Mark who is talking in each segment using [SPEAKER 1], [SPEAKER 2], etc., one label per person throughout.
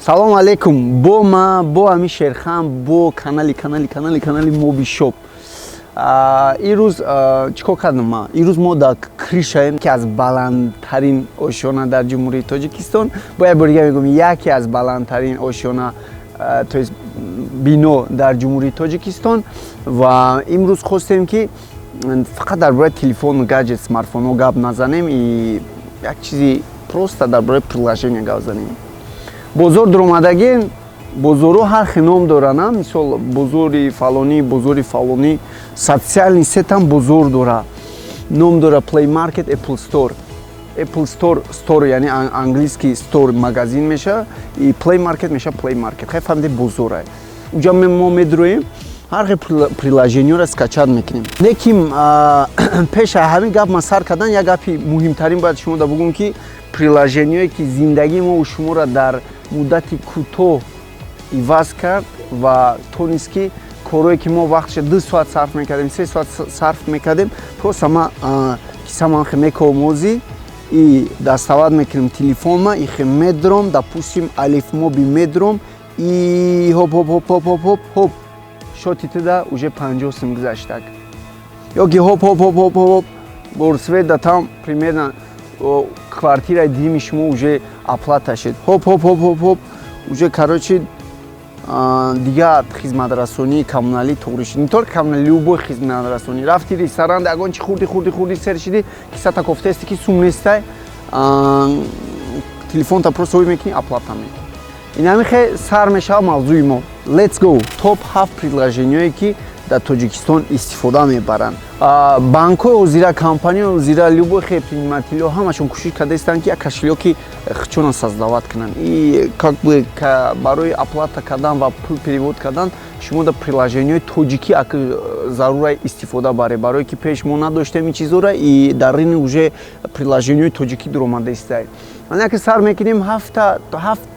[SPEAKER 1] Салом алейкум, бо ма, бо ами Шерхан, бо канали Моби Шоп. Ирӯз чӣ кор кардам ма? Ирӯз мо дар крыша ем, ки аз баландтарин ошёна дар Ҷумҳурии Тоҷикистон. Бо як бор дига мегӯм, яке аз баландтарин ошёна, то есть бино дар Ҷумҳурии Тоҷикистон. Ва имрӯз хостем, ки фақат дар бораи телефону гаджет, смартфонҳо гап назанем и як чизи просто дар бораи приложение гап занем. Бозор дуромадагин, бозорҳо ҳар хел ном доранд, мисол, бозори фалонӣ, бозори фалонӣ. Социальный сеть ам бозор дора, ном дора Play Market, Apple Store. Apple Store, store, яъне английский store, магазин меша, и Play Market меша Play Market. Хай, фаҳмиде, бозора. Уҷа мо медроем, ҳар хел приложение ро скачать мекунем. Лекин пеш аз ҳамин гап ман сар кардан, як гапи муҳимтарин бояд шумо да бугум, ки приложение ое ки зиндагии мо шуморо дар муддати кӯтоҳ иваз кард ва тонист, ки корое ки мо вақтша 2 соат сарф мекардем, 3 соат сарф мекардем, просто ма кисаман хе мекомозӣ и доставать мекунем телефонма, ихе медром, допустим, Алифмоби медром, и хоп, хоп, хоп, хоп, хоп, хоп, хоп, счёт и туда уже 50 сум гузаштак. Ё ки хоп, хоп, хоп, хоп, хоп, борсвет да там примерно квартираи дими шумо уже оплата шид. Хоп, хоп, хоп, хоп, хоп, уже, короче, дигар хизматрасонии коммуналӣ туғри шид. Не только коммуналӣ, любой хизматрасонӣ. Рафти ресторан, ягон чи хурди, хурди, хурди, сер шиди, кисата кофтаисти, ки сум нестай, телефонта просто ой мекунӣ, оплата мекунӣ. Ин ҳамин хе сар мешавад мавзӯи мо. Let's go! Топ ҳафт приложение ое ки дар Тоҷикистон истифода мебаранд. Банкҳои ҳозира, компанияҳои ҳозира, любой хе предприниматель ҳо ҳамашон кӯшиш кардаистанд, ки як кошелёк и худшона создавать кунанд. И как бы барои оплата кардан ва пул перевод кардан шумо дар приложение ҳои тоҷикӣ зарура истифода баред, барое ки пеш мо надоштем ин чизҳоро, и дар рынок уже приложение ҳои тоҷикӣ дуромада истае. Яке сар мекунем, ҳафта ҳафт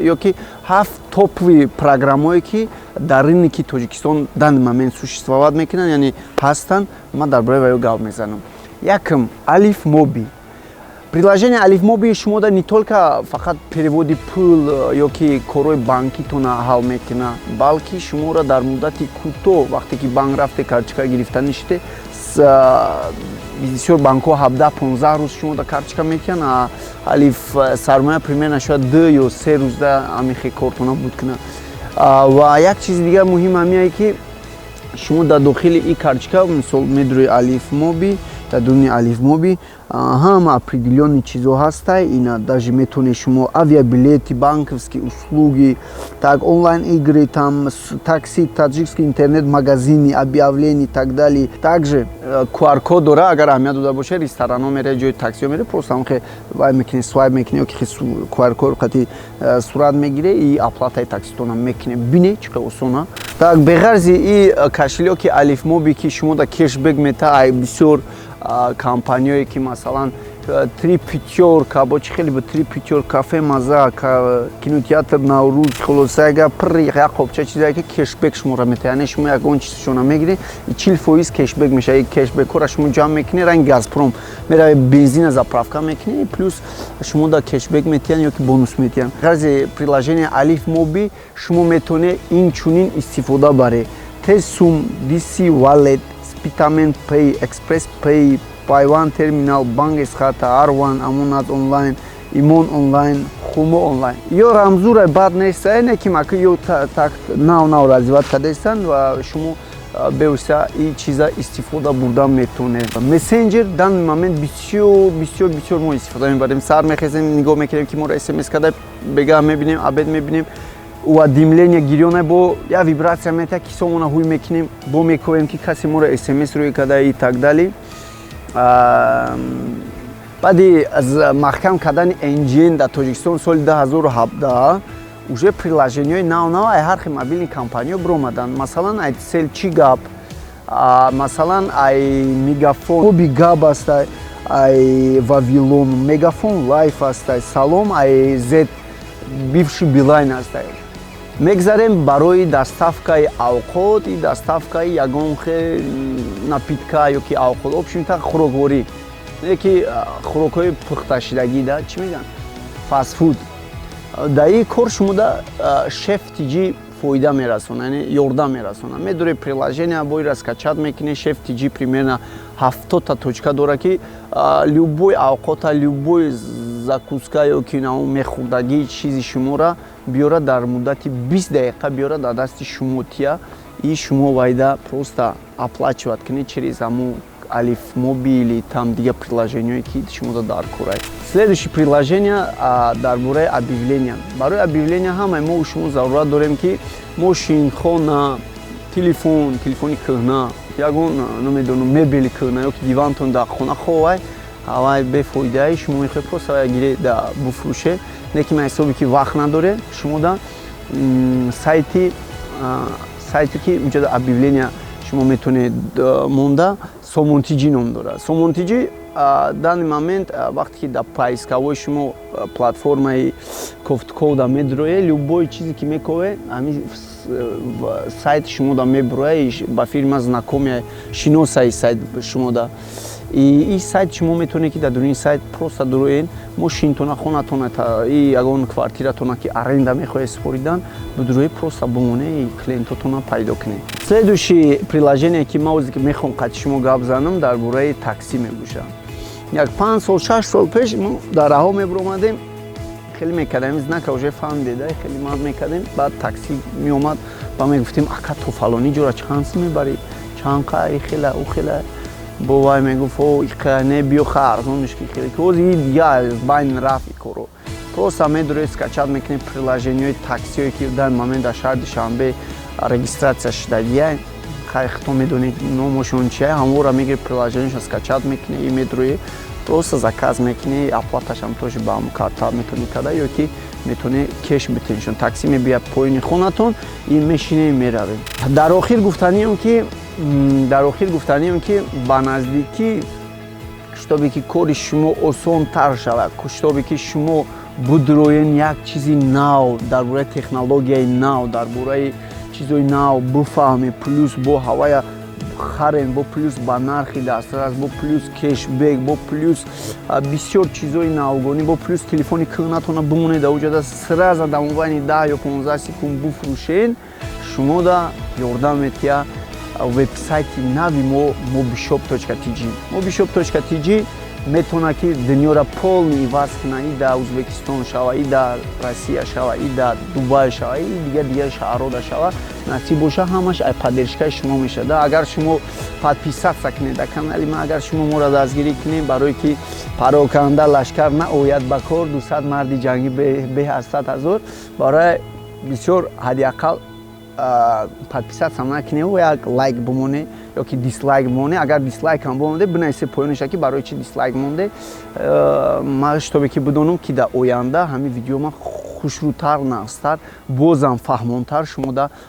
[SPEAKER 1] ё ки ҳафт топовый программое ки дар рынок и Тоҷикистон данный момент существовать мекунанд, яъне ҳастанд, ман дар бораи ваё гап мезанам. Якм, Алиф Моби. Приложение Алиф Моби шумо да не только фақат перевод и пул ё ки корҳои банкитона ҳал мекунад, балки шуморо дар муддати кӯтоҳ, вақте ки банк рафте, карточка гирифта нишите, бисёр банкҳо 17-15 рӯз шумо да карточка метиҳанд, а Алиф Сармоя примерно шояд 2 ё 3 рӯзда ҳамин кортона буд кунад. Ва як чизи дигар муҳим ҳамиае, ки шумо дар дохили и карточка, мисол, медрои Алиф Моби, дар дуни Алиф Моби ҳама определённый чизо ҳастай. Ина даже метавонед шумо авиабилеты, банковские услуги, так, онлайн игры, там такси, таджикский интернет магазины, объявления и так далее. Также QR-код дора, агар аҳамият дода бошад, ресторанҳо мере, ҷои таксиҳо мере, просто ҳамхе вай мекунӣ, свайп мекунӣ ё ки QR-код қати сурат мегире и оплата и такситона мекунӣ. Бине, чӣ қадр осона. Так, беғарзи и кошелёк и Алифмоби, ки шумо да кешбек мета, ай бисёр компаниое ки, масалан, Три пятёрка, бо чӣ хеле бо Три пятёрка, кафе Маза, кинотеатр Наврӯз, хулоса, яга пир як қопча чизае ки кешбек шуморо метаҳад. Яъне шумо ягон чизшона мегиред, 40% кешбек мешавад. Кешбекҳоро шумо ҷамъ мекунед, ранги Газпром меравед, бензина заправка мекунед, плюс шумо да кешбек метиҳанд ё ки бонус метиҳанд. Ғарзи приложение Алиф Моби шумо метавонед инчунин истифода баред: Тезсум, DC Wallet, Спитамен Pay, Express Pay, Пайван Терминал, Банк Эсхата, Арван, Амонат Онлайн, Имон Онлайн, Хумо Онлайн. Ё рамзура бад нест, не ки маки ё так нав нав развивать кардаистанд ва шумо бевосита и чиза истифода бурда метавонед. Мессенджер данный момент бисёр, бисёр, бисёр мо истифода мебарем. Сар мехезем, нигоҳ мекунем, ки моро СМС карда, бегаҳ мебинем, обед мебинем, уведомления гирёна, бо я вибрация метаҳад, кисомона ҳуй мекунем, бо мековем, ки касе моро СМС рӯй карда и так далее. Баъди аз маҳкам кардани NGN дар Тоҷикистон соли 2017 уже приложение ҳои нав нав ай ҳар хел мобильный компаниҳо биромаданд. Масалан, ай Тсел чӣ гап, масалан, ай Мегафон Моби гап аста, ай Вавилон Мегафон Лайф аста, Салом, ай Зет, бывший Билайн аста. Мегзарем барои доставка и авқот и доставка и ягон хел напитка ё ки авқот, общем-то, хӯрокворӣ, ки хӯрокҳои пухташидагӣ да, чӣ мегӯянд, фастфуд. Дар ин кор шумода Шеф TG фоида мерасона, яъне ёрдам мерасона. Медуре, приложение боира скачать мекунӣ. Шеф TG примерно 70-та точка дора, ки любой авқота, любой закуска ё ки мехӯрдагии чизи шуморо биёра, дар муддати 20 дақиқа биёра, дар дасти шумо тия. И шумо вайда просто оплачивать кунед через ҳамун Алиф Моби или там дигар приложениҳое, ки шумо дар корай. Следующее приложение дар бораи объявления. Барои объявления ҳамаи мо шумо зарурат дорем, ки мошин, хона, телефон, телефони кӯҳна, ягон, намедонам, мебели кӯҳна ё ки дивантон дар хона ховай, ҳавай бефоидаи, шумо мехоҳед просто вай гире да буфурӯше, лекин ман ҳисобе ки вақт надоре, шумо да сайте ки унҷода объявления шумо метавонед монда, Сомонтиҷӣ ном дорад. Сомонтиҷӣ данный момент, вақте ки дар поисковой шумо платформаи кофтуковда медроe, любой чизе ки мекове, ҳамин сайт шумода мебуроя. Ба фирма знакомия, шиносаи сайт шумода. И сайт шумо метавонед, ки дар дуруни сайт просто дуроен, мошинтона, хонатона и ягон квартиратона, ки аренда мехоҳед супоридан, бидурои, просто бимоне, клиентотона пайдо кунед. Следующий приложение, ки ма озе ки мехоҳам қати шумо гап занам, дар бораи таксӣ мебошад. Як 5 сол, 6 сол пеш мо дар раҳо мебуромадем, хеле мекардем знака, уже фаҳмидеда, хеле ман мекардем. Баъд таксӣ меомад ва мегуфтем: «Ака, то фалони ҷора чанд сум мебарӣ, чанд қа?» И хела, ӯ хела бо вай мегуфт: «О, не, биё, ха, арзонш ки хеле». Ки ози дига аз байн рафт и коро. Просто медуре, скачать мекунед приложениҳои таксиое, ки дар момент дар шаҳри Душанбе регистрация шудагия. Хай, хто медонед номошон чия, ҳамвора мегири, приложениашо скачать мекунӣ и медурӯи, просто заказ мекунӣ, оплаташам тоже ба ҳамн карта метавонӣ карда ё ки метавонӣ кеш битеншон. Такси мебиёд поёни хонатон и мешинем, меравем. Дар охир гуфтанием, ки ба наздикӣ, чтобы ки кори шумо осонтар шавад, чтобы ки шумо будроен, як чизи нав дар бораи технологияи нав, дар бораи чизои нав бифаҳмед, плюс бо ҳавая харен, бо плюс ба нархи дастрас, бо плюс кешбек, бо плюс бисёр чизои навгонӣ, бо плюс телефони кӯҳнатона бимонед дар уҷода, сразу дар мобайни 10 ё 15 секунд буфурӯшен, шумода ёрдам метиҳад вебсайти нави мо, mobishop.tj. mobishop.tj метавонад, ки дунёро полный иваз кунад, и дар Ӯзбекистон шава, и дар Россия шава, и дар Дубай шава, и дигар дигар шаҳрҳода шава. Насиб боша, ҳамаш ай поддержкаи шумо мешавад, агар шумо подписаться кунед дар канали ман, агар шумо моро дастгирӣ кунед, барое ки пароканда лашкар наояд ба кор, 200 марди ҷангӣ беҳ аз 100 000. Барои бисёр ҳадди ақал подписаться накунед, як лайк бимоне ё ки дислайк бимоне. Агар дислайк ҳам бимонде, бинависе поёниша, ки барои чи дислайк монде, ман чтобы ки бидонам, ки дар оянда ҳамин видео ман хушрӯтар, нағзтар, бозам фаҳмонтар шумода.